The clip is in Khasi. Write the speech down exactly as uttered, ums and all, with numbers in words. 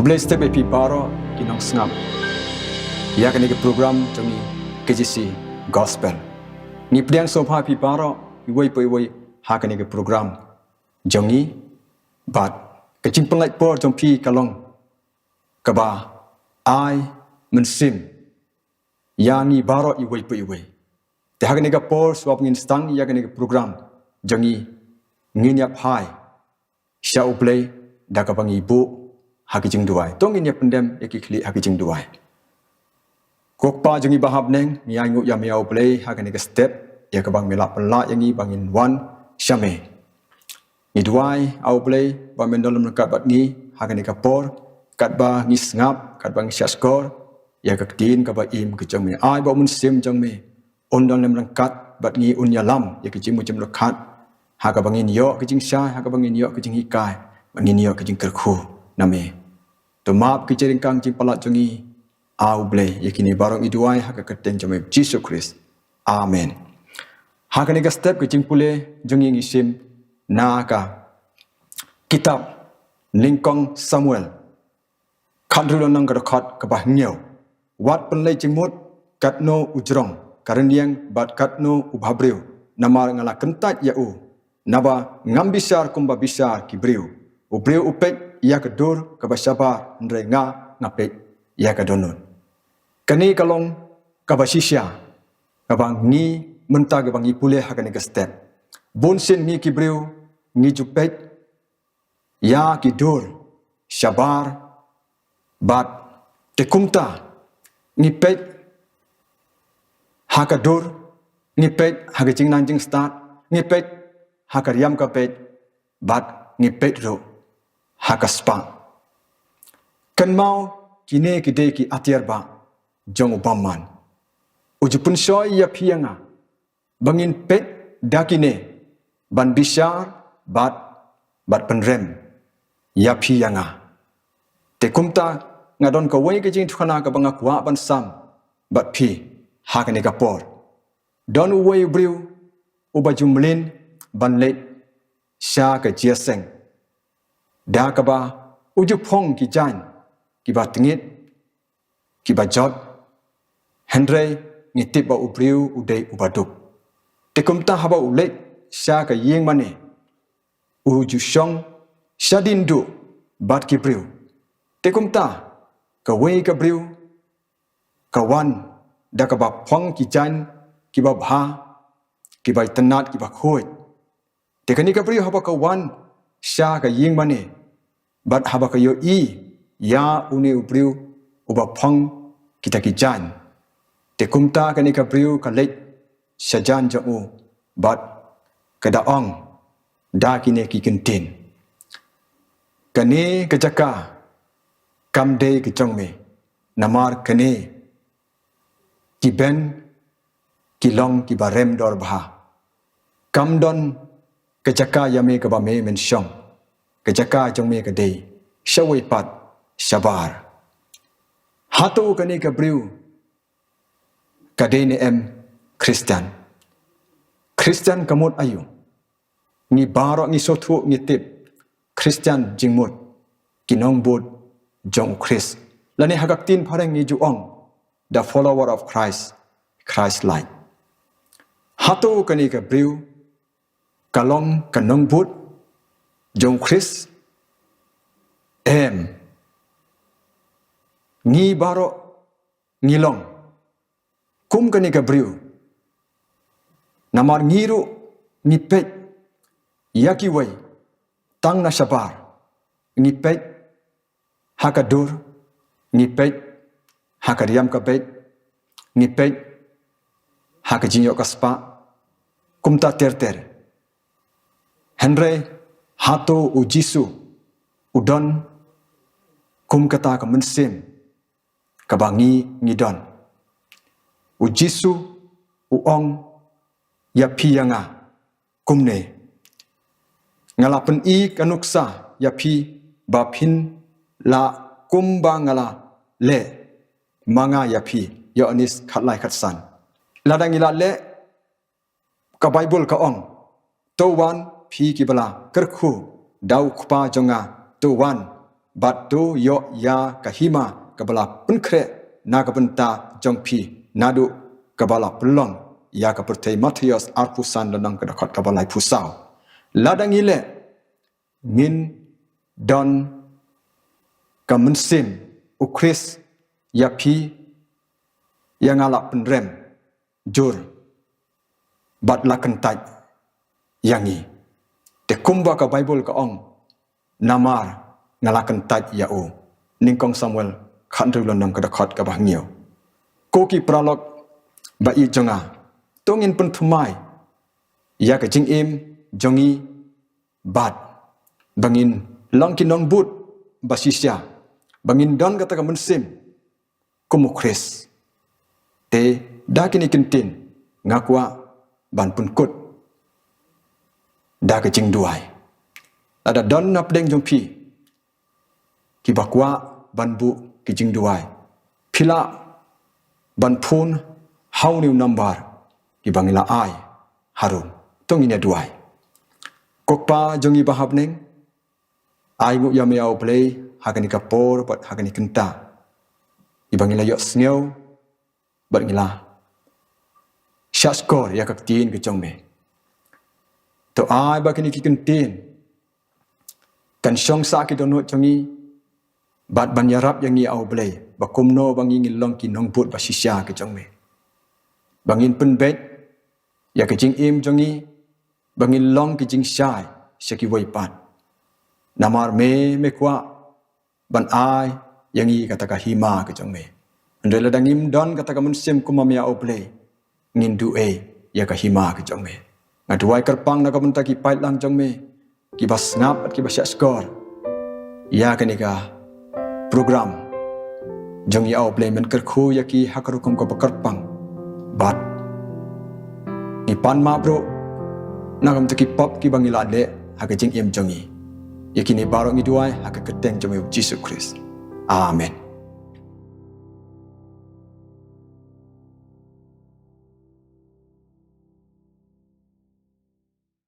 Blei step ïa phi baroh ki nongsngap ïa kane ka program jong ngi, K G C Gospel. Ngi pdiang sngewbha ïa phi baroh iwei pa iwei ha kane ka program jong ngi. Bad ka jingpynlait por jong phi ka long kaba ai mynsiem ïa ngi baroh iwei pa iwei. Te ha kane ka por, shuwa ba ngin sdang ïa kane ka program jong ngi, ngin ïa phai sha U Blei da kaba ngi buh ha ka jingduwai. To ngin ïa pyndem ïa ki khlieh ha ka jingduwai. Ko Kpa jong ngi ba ha bneng, ngi ainguh ïa me, A U Blei, ha kane ka step ïa kaba me la pynlah ïa ngi ba ngin wan sha me. Ngi duwai, A U Blei, ba men don lem ryngkat bad ngi ha kane ka por, katba ngi sngap, katba ngi shahshkor ïa ka ktien kaba im ka jong me. Ai ba U Mynsiem jong me un don lem ryngkat bad ngi, un ïalam ïa ka jingmut jingpyrkhat, ha kaba ngin ïoh ka jingshai, ha kaba ngin ïoh ka jinghikai, ba ngin ïoh ka jingkyrkhu na me. To map ki jingryngkang jingpalat jong ngi, A U Blei. Ïa kine baroh ngi duwai ha ka kyrteng jong me, Jisu Khrist. Amen. Ha kane ka step ka jingpule jong ngi, ngi shim na ka kitab Nyngkong Samuel, khathynriew lynnong, ka dkhot kaba hynñiew. Wat pynleit jingmut katno u jrong ka rynïeng bad katno u bhabriew, namar nga la kyntait ïa u. Naba ngam bishar kumba bishar ki briew. U briew u peit ïa ka dur kaba shabar, hynrei nga, nga peit ïa ka dohnud. Kane ka long kaba shisha kaba ngi mynta kaba ngi pule ha kane ka step. Bun sien ngi ki briew ngi ju peit ïa ki dur shabar, bad te kumta ngi peit ha ka dur, ngi peit ha ka jingnang jingstad, ngi peit ha ka riam ka beit, bad ngi peit ruh ha ka spah. Kynmaw, kine ki dei ki atiar bah jong u bymman. U ju pynshoi ïa phi ïa nga ba ngin peit da kine, ban bishar bad, bad pynrem ïa phi ïa nga. Te kumta nga don kawei ka jingïathuhkhana kaba nga kwah ban sam bad phi ha kane ka por. Don uwei u briew uba ju mlien ban leit sha ka jingïaseng, da kaba u ju phong ki jaiñ kiba tngit, kiba jot, hynrei ngi tip ba u briew u dei uba duk. Te kumta haba u leit sha ka ïing mane, u ju shong shadien duh bad ki briew. Te kumta kawei ka briew ka wan da kaba phong ki jaiñ kiba bha, kiba itynnad, kiba khuid. Te kane ka briew haba ka wan sha ka ïing mane, bad haba ka ïohi ïa une u briew uba phong kita ki jaiñ, te kumta kane ka briew ka leit shajan jong u bad ka da ong da kine ki kyntien: Kane ka jaka kam dei ka jong me, namar kane ki ben ki long kiba rem dor bha. Kam don ka jaka ïa me kaba me men shong. Ka jaka jong me ka dei shawei pat shabar. Hato kane ka briew ka dei ne em Khristan? Khristan ka mut aïu? Ngi baroh ngi sngewthuh, ngi tip, Khristan jingmut ki nongbud jong u Khrist. Lane ha ka ktien phareng ngi ju ong, the follower of Christ, Christ-like. Hato kane ka briew ka long ka nongbud jong u Khrist? Em. Ngi baroh ngi long kum kane ka briew. Namar ngi ruh ngi peit ïa kiwei tang na shabar, ngi peit ha ka dur, ngi peit ha ka riam ka beit, ngi peit ha ka jingïoh ka spah, kumta ter ter. Hynrei hato u Jisu u don kum kata ka mynsiem kaba ngi ngi don? U Jisu u ong ïa phi ïa nga kumne: Nga la pyni ka nuksa ïa phi ba phin lah kumba nga la leh ma nga ïa phi. Ïoannis khatlai khatsan. Lada ngi la leh, ka Baibl ka ong, to wan phi kiba la kyrkhu da u Kpa jong nga, to wan bad to ïoh ïa ka hima kaba la pynkhreh na ka bynta jong phi, naduh kaba la pynlong ïa ka pyrthei. Mathaios arphew san lynnong ka dkhot kaba laiphew saw. Lada ngi leh, ngin don ka mynsiem U Khrist ïa phi, ïa nga la pynrem jur bad la kyntait ïa ngi. Te kumba ka Baibl ka ong, namar nga la kyntait ïa u. Nyngkong Samuel khathynriew lynnong ka dkhot kaba hynñiew. Ko ki paralok ba ïeit jong nga, to ngin pynthymmai ïa ka jingim jong ngi bad ba ngin long ki nongbud ba shisha, ba ngin don kata ka mynsiem kum U Khrist. Te da kine ki ktien nga kwah ban pynkut da ka jingduwai. Lada don na pdeng jong phi kiba kwah ban buh ki jingduwai, phi lah ban phone ha une u number kiba ngi la ai harud. To ngin ïa duwai. Ko Kpa jong ngi ba ha bneng, ai nguh ïa me ïa U Blei ha kane ka por bad ha kane ka kynta, iba ngi la ïohsngew bad ngi la shahshkor ïa ka ktien ka jong me. To ai ba kine ki ktien kan shong sah ki dohnud jong ngi bad ban ïarap ïa ngi, A U Blei, ba kumno ba ngi ngin long ki nongbud ba shisha ki jong me, ba ngin pynbeit ïa ka jingim jong ngi, ba ngin long ki jingshai sha kiwei pat. Namar me, me kwah ban ai ïa ngi kata ka hima ka jong me. Hynrei lada ngim don kata ka mynsiem kum ma me, A U Blei, ngin duh ei ïa ka hima ka jong me. Nga duwai kyrpang na ka bynta ki paidlang jong me kiba sngap bad kiba shahshkor ïa kane ka program jong ngi, A U Blei, men kyrkhu ïa ki ha ka rukom kaba kyrpang bad ngi pan map ruh na ka bynta ki pop kiba ngi la leh ha ka jingim jong ngi. Ïa kine baroh ngi duwai ha ka kyrteng jong me, U Jisu Khrist. Amen.